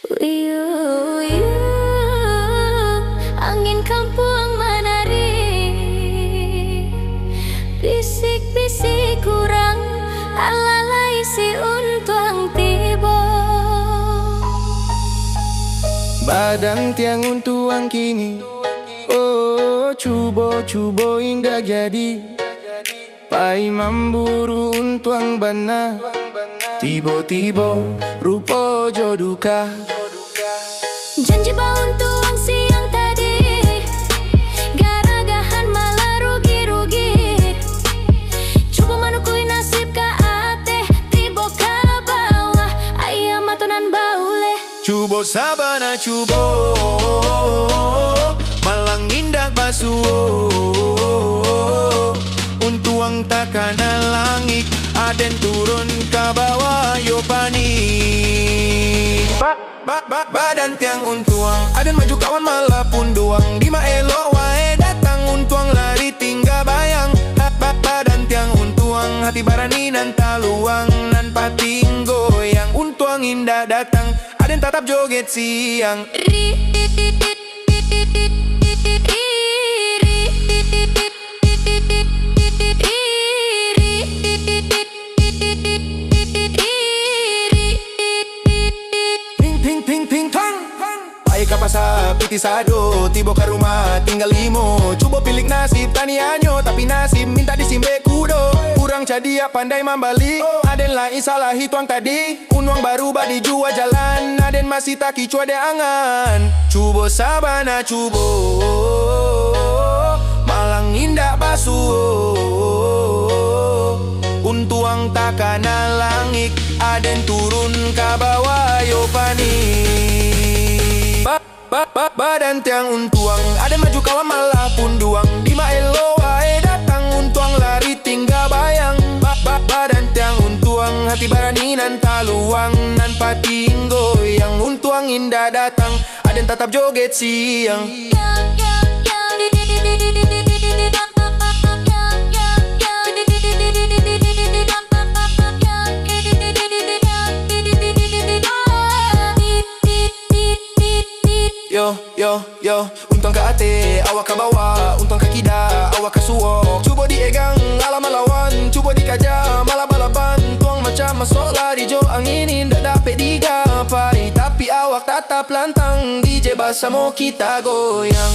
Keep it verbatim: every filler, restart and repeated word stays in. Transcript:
Uyuh, uyuh, angin kampuang manari. Bisik-bisik urang, alah lai si untuang tibo. Badantiang untuang kini, oh, cubo-cubo indak jadi. Pai mamburu untuang bana, tibo-tibo rupo jo duka. Janji bauntuang siang tadi, garagahan malah rugi-rugi. Cubo manukui nasib ka ateh, tibo ka bawah, aia mato nan bauleh. Cubo sabana cubo, malang indak basuo. Untuang takana langik, aden turun ka bawah yo panih. Ba-, ba-, ba-, badantiang untuang, aden maju kawan malah punduang. Dima elok wae datang, untuang lari tingga bayang. Ba-, ba-, badantiang untuang, hati barani nan taluang, nan patinggo yang untuang indak datang. Aden tatap joget siang. Ting, ting, ting, ting, tang. Pai ka pasa, pitih sado, tibo ka rumah, tingga limo. Cubo pilik nasib, tanianyo, tapi nasib mintak disimbek kudo. Urang cadiak pandai mambali, aden lai salah hituang tadi. Untuang baru bak dijua jalan, aden masih takicuah dek angan. Cubo sabana cubo, malang indak basuo. Untuang takana langik, aden turun ka bawah yo panih. Ba-, ba-, ba-, badantiang untuang, aden maju kawan malah punduang. Dima elok wae datang, untuang lari tingga bayang. Ba-, ba-, badantiang untuang, hati barani nan taluang, nan patinggo yang untuang indak datang. Aden tatap joget siang. Yo, yo, yo, untuang ka ateh, awak ka bawah, untuang ka kida, awak ka suok. Cubo diegang, alah malawan, cubo dikaja, malah balaban. Untuang macam masok lari jo angin, indak dapek digapai, tapi awak tatap lantang, D J basamo kita goyang.